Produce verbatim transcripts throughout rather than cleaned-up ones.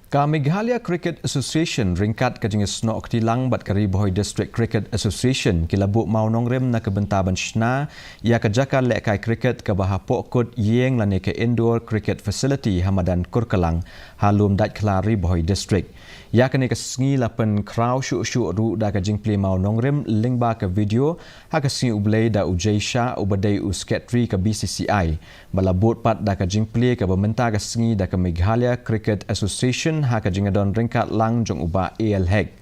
Ka Meghalaya Cricket Association ryngkat ka jingïasnoh kti lang bad ka Ri Bhoi District Cricket Association ki la buh mawnongrim na ka bynta ban shna ïa ka jaka lehkai cricket kaba hapoh kut ïing lane ka indoor cricket facility ha madan Kurkalang ha Lumdaitkhla, Ri Bhoi District. Ïa kane ka sngi la pynkhraw shuh shuh ruh da ka jingplie mawnongrim lyngba ka video ha ka sngi U Blei da u Jay Shah uba dei u secretary ka B C C I. Ba la bud pat da ka jingplie kaba mynta ka sngi da ka Meghalaya Cricket Association ha ka jingdon ryngkat lang jong u Bah A L Hek.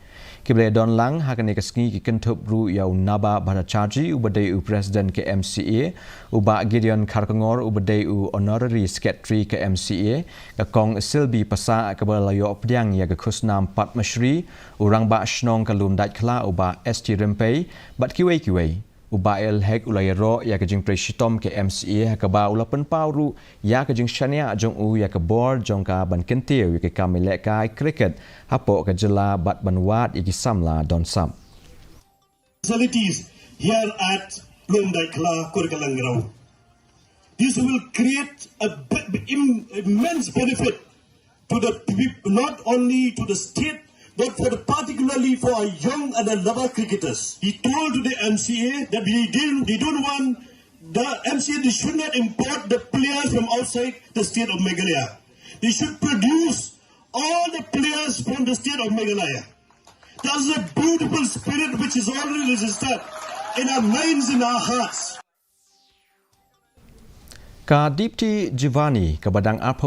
Kiba la don lang ha kane ka sngi ki kynthup ruh ïa u Naba Bhattacharjee uba dei u president ka M C A, u Bah Gideon Kharkongor uba dei u honorary secretary ka M C A, ka Kong Silby Passah kaba la ïoh pdiang ïa ka khusnam Padma Shri, u Rangbah Shnong ka Lumdaitkhla u Bah S T Rympei bad kiwei kiwei. U Bah A L Hek u la ïaroh ïa ka jingtrei shitom ka M C A ha kaba u la pynpaw ruh ïa ka jingshaniah jong u ïa ka bor jong ka ban kyntiew ïa ka kam ïalehkai cricket hapoh ka jylla bad ban wad ïa ki samla don sap. Facilities here at Lumdaitkhla Kurkalang ground. This will create a b- im- immense benefit to the people, not only to the state, but for the, particularly for our young and our lover cricketers. He told to the M C A that they didn't, they don't want the M C A, they should not import the players from outside the state of Meghalaya. They should produce all the players from the state of Meghalaya. That's a beautiful spirit which is already registered in our minds, in our hearts. Ka Deepti Jivani kaba dang arphew